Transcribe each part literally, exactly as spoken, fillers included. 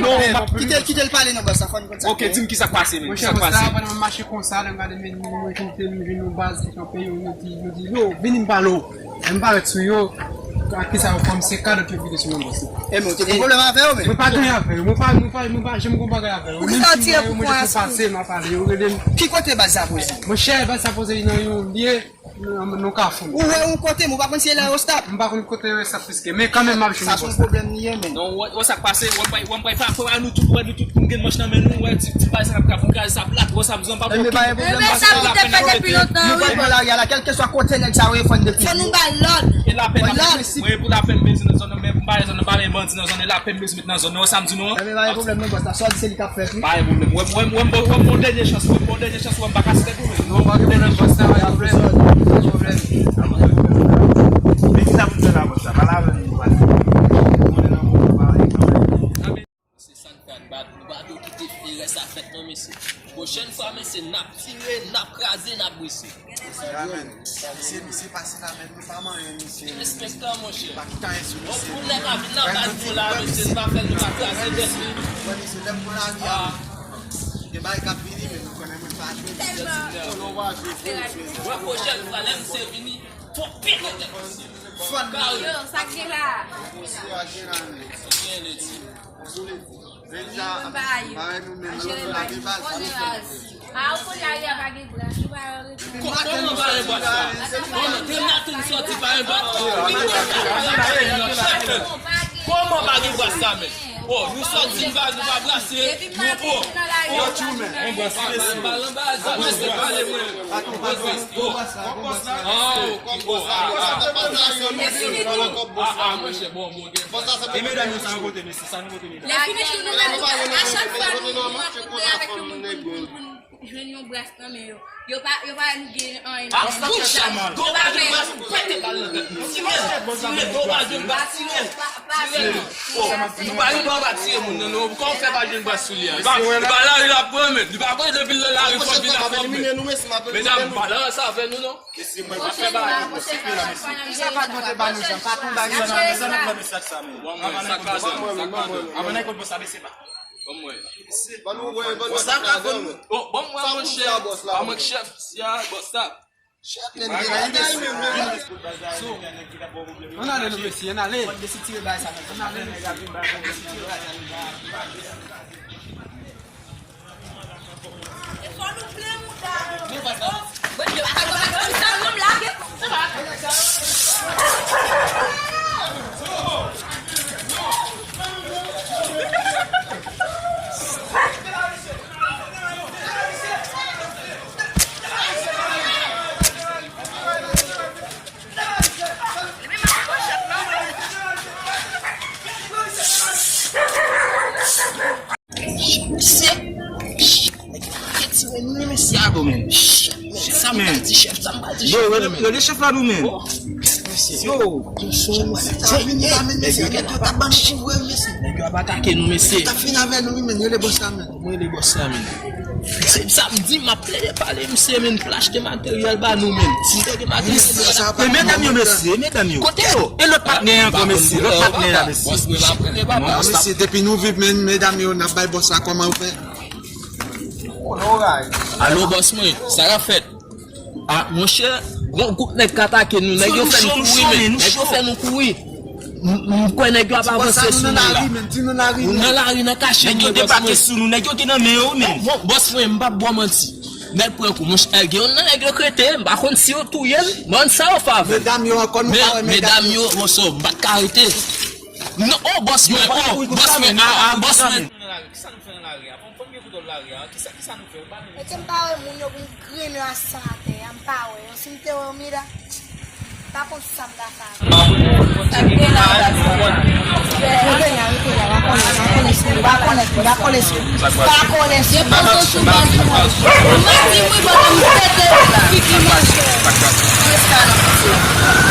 Non, kite, kite l pale non, bòs, sa fò n konn sa. Ok, di m ki sa k pase, men. Monchè, sa k pase? Pandan m mache konsa, lè m gade men nou, mwen vin, vin yon baz ki kanpe yo, yo di, yo di, yo, vini m pale w. Lè m parèt sou yo, ak ki sa yo pran m, se kadòt yo kite sou mwen, bòs. E men, ou te gen pwoblèm avè yo, men? Mwen pa gen avè yo, mwen pa, mwen pa, mwen pa janm gon bagay avè yo. Ou gentan tire pou pran asou. Pase, m ap pale, yo rele m. Ki kote baz sa poze? Monchè, baz sa poze nan yon lye. Non, non, Kafou. Ou wè yon kote, men ou pa konn si e la yo stap. M pa konn kote yo stap piske, men kanmenm m ap jwenn. Sa se yon pwoblèm li ye, men. Non, wè, wè sa k pase, wè m pral, wè m pral, pa, pa, nou tout, wè nou tout, nou gen manch nan men nou, wè ti, ti bagay sa k ap, k ap kraze sa plat, wè sa m zon pa. Ebyen, pa gen pwoblèm, bòs. Sa nou te fè depi lontan, wi. Nou pral pran lari a la, kèlkeswa kote nèg sa yo ye fò n depi. Fò nou ba l lòd. E lapè, mwen pou lapè m bezwen nan zòn nan, men m pa nan zòn nan, pa gen bandi nan zòn nan, e lapè m bezwen met nan zòn nan, wè sa m di nou an. Ebyen, pa gen pwoblèm, non, bòs, la, sa w di se li k ap fèt, wi. Pa gen pwoblèm, wè m, wè m, wè m, wè m, wè m, yon dènye chans, wè m, wè m pa ka sitèt ou, men. Non, pa gen pwoblèm, bòs, sa pa gen pwoblèm. Pa gen pwoblèm. Men ki sa pou n fè la, bòs, la? Pale avè nou, nou pase. Ou konnen nan moman pa, pa. Se sa n fè ak Badou. Badou kite fè rès a fèt non, mesye. Pwochèn fwa, mesye, n ap tire, n ap kraze, n ap brise. Mesye, misye pase la, men nou pa manyen misye. Respektan, monchè. Pa kite anyen sou misye. Bon, pou nèg la vin nan baz nou la, mesye, nou pa fè l, nou pa kraze tèt li. Wè, mesye, lè m pran lari a, gen bagay k ap vini, men nou konnen mwen pa jwe. Wè, pwochèn fwa, lè misye vini, fò pete tèt misye. Fòn. Yo, sa k gen la? Misye a gen la, men. Sa gen, lè di. Kòman pa gen bras? Kòman pa gen bras? Kòman te maten sòti pa gen bras? Kòman pa gen bras sa menm? Oh, nou sòti, nou pa, nou pa brase. Epi m ap nan lari, yo tchoumen. On bras, mesi. Bal anba, zam, se pale mwen. Kòm bòs la. Ah, ok. Oh, ah, ah. Ah, ah, monchè, bon, bon, ok. E medam yo, sa nou pote, mesi, sa nou pote, medam. Lè fini, nou, a chak fwa nou, nou rankontre avèk yon moun pou, pou, pou, jwenn yon bras nan men yo. Yo pa, yo pa wè nou gen anyen nan men yo. Bouch, Doma jwenn bras, ou pete bal nan tèt nou. Tirel, tirel, Doma jwenn bras, tirel. Pa, pa vre non. Oh, nou pa gen dwa pa tire moun nan, non. Kòman w fè pa jwenn bras sou li a? Li pa, li pa lari l ap pran, men. Li pa konn depi l nan lari, fò l vin ak fòm, men. Medam, pa nan sa avè nou, non. Mwen pa fè bagay pou sipli la, mesye. Sa pa t monte ba nou, jan. Pa tonbe a nou, jan. Sa n ap fè mesye ak sa, men. Ban mwen, sa kraze, sa kraze. Avan n al kot bòs la, mesye pa. Ban mwen. Bon, sa ka fè m. Oh, ban mwen, monchè. Pa mwen k chèf, si a bòs la. Chèf, men, men, men. Ann ale, non, mesye, ann ale. Ann ale. E fò nou plen mouda yo. Bon, yo pa ka konn sa, nou lage. Mesye, nèg la retire nou, mesye, a, bro, men. Shit, men. Sa m pral di chèf, sa m pral di chèf, bro, men. Yo, rele chèf la, nou, men. Yo, nèg yo t ap ban chivre, mesye. Nèg yo ap atake nou, mesye. T ap fin avè nou, wi, men. Rele bòs la, men. Mwen rele bòs la, men. Se samdi, m ap plede pale, mesye, men, pou l achte materyèl ba nou, men. Si m te gen materyèl, e medam yo, mesye, e medam yo. Kote yo? E lòt patnè an ankò, mesye. Lòt patnè a, mesye. Bòs mwen pa prele pa. Non, mesye, depi nou viv, men, medam yo, n ap bay bòs la kòman ou fè. Alo, bòs mwen, sa k ap fèt? Ah, monchè, gon gwoup nèg k atake nou, nèg yo fè nou kouri, men. Nèg yo fè nou kouri. M, m kwè nèg yo ap avanse sou nou la. Nan lari, nan kache. Nèg yo debake sou nou, nèg yo gen nan men yo, men. Bon, bòs mwen, m p ap ba w manti. Nèg pran kou, monchè, gen youn nan nèg yo k rete, m pa konn si yo touye l, ban sa yo fav. Medam yo ankò, nou pa wè medam yo. Medam yo, monchè, m pa t ka rete. Non, oh, bòs mwen, oh, bòs mwen, ah, ah, bòs mwen. Kisa nou fè nan lari a? Fò m, fò m gen kontwòl lari a. Kisa, kisa nou fè? Ou pa menm. Mete m pa wè moun yo pou m grennen a san atè a, m pa wè yo. Si m te wè yo, Mida, m pa konn sa m ta fè avè yo. Sa k gen la, baz mwen? Rete la, rete la, pa kole, pa kole sou, pa kole sou, pa kole sou. Pa kole sou. Depoze w sou baz mwen. Ou mandi wi, bòs, m pete figi manje.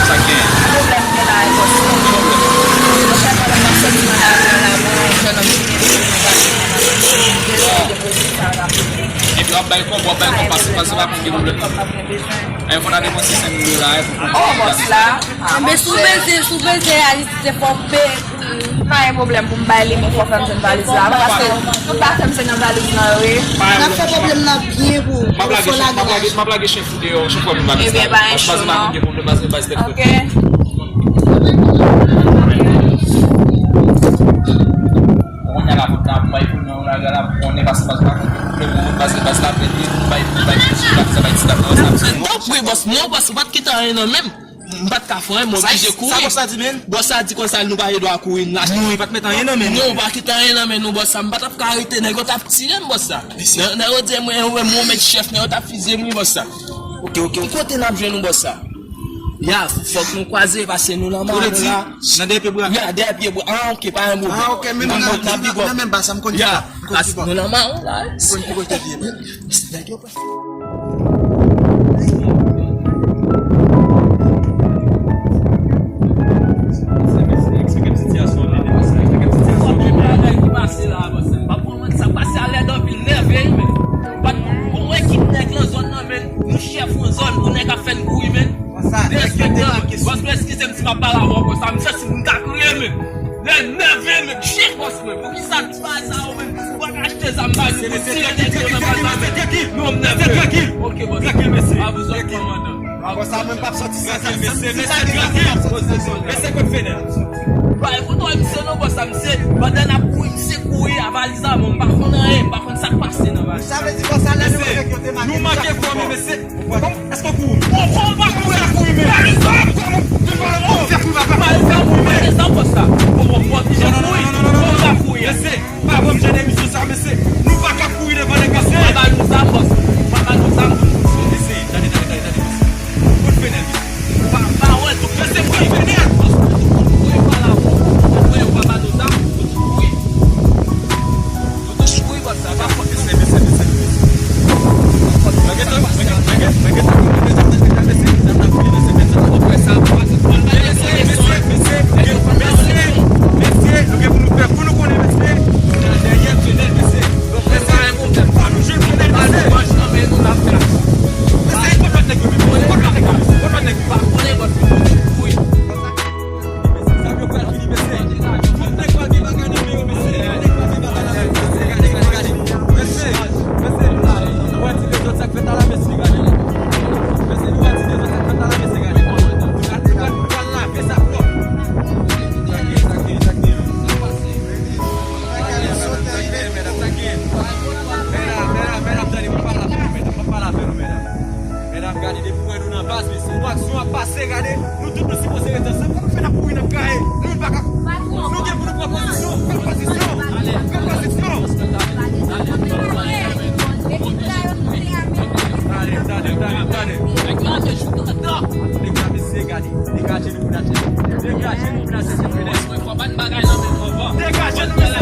Sa k gen? Pwoblèm gen la, e bòs. Chak fwa m ap soti nan lari a la, mwen, jèn nonm ki gen depoze sa rapide. Epi w ap bay kòb, w ap bay kòb, pase, pase pa konn gen pwoblèm. E fò n a depanse senk mil dola, e pou konn. Oh, bòs la. Enben, si w bezwen, si w bezwen Ayiti, se fò w peye. Pa gen pwoblèm pou m bay li, men fò w fè m jwenn valiz la. Paske tout afè m se nan valiz lan yo ye. N ap fè pwoblèm nan byen pou ou. M ap lage chen, m ap lage, m ap lage chen fou deyò, chen fò vin valiz la. Ebyen, pa gen cho non. Baz mwen pa konn gen pwoblèm, baz tèt frèt. Ok. Kounye a la, pou ta bay pou nou, la, la, pou konnen, paske baz mwen pa konn gen pwoblèm, baz, baz la, bay, bay, bay, bay, bay ti dam nan, sa. Tanpri, bòs, non, bòs, ou pa t kite anyen nan men m. M pa t ka fè anyen, mwen oblije kouri. Sa bòs la di, men? Bòs la di konsa, nou pa gen dwa kouri, n lage. Nou, li pa t met anyen nan men nou. Non, ou pa kite anyen nan men nou, bòs sa. M pa t ap ka rete, nèg yo t ap tire m, bòs sa. Nèg, nèg yo di mwen, mwen, mwen mèt chèf, nèg yo t ap fizye m, wi, bòs sa. Ok, ok, ok. Ki kote n ap jwenn ou, bòs sa? Ya, fòk nou kwaze, paske nou nan mare la. Nan dèyè pye bwa. Ya, dèyè pye bwa. Ah, ok, pa gen pwoblèm. Ah, ok, men nou nan, nan menm baz sa, m konn ki bò. Ya, paske nou nan mare la. M konn ki kote l ye, men. Nèg yo Nou chèf yon zòn, pou nèg ap fè n kouri, men. Derespektan, bòs mwen, eskize m si m ap pale avè w konsa, m santi m ta kriye, men. Lè nève, men, chèf bòs mwen, poukisa m ti bagay sa yo, men? Ou pa ka achte zam ba nou pou tire nèg yo nan baz la, men. Non, m nève. Ok, bòs. Trankil, mesye. Pa bezwen kòmandan. Konsa, mwen p ap sòti san zam, san, san zam, m p ap sòti san zam. Mesye, kot fenèt? Bay foto a misye non, bòs la, misye, pandan n ap kouri, misye kouri a valiz la, men m pa konn anyen, m pa konn sa k pase nan valiz la. Sa vle di bòs la, lè nou manke, nou manke fòme, mesye. Bon, èske w kouri? Bon, bon, pa kouri, pa kouri, men. Valiz la, valiz la, valiz la, kouri, pa kouri, pa kouri, men. Valiz la, bòs la. Bon, bon, bon, kouri, kouri, pa kouri. Gade, depi w wè nou nan baz, mesye, nou aksyon ap pase, gade, nou tout nou sipoze ret ansanm. Kòman fè n ap kouri, n ap gaye? Nou pa ka, nou gen pou nou pran pozisyon, pran pozisyon, pran pozisyon. Gade, gade, gade, gade. Degaje nou pou n achte. Degaje nou pou n achte. Degaje nou, mesye.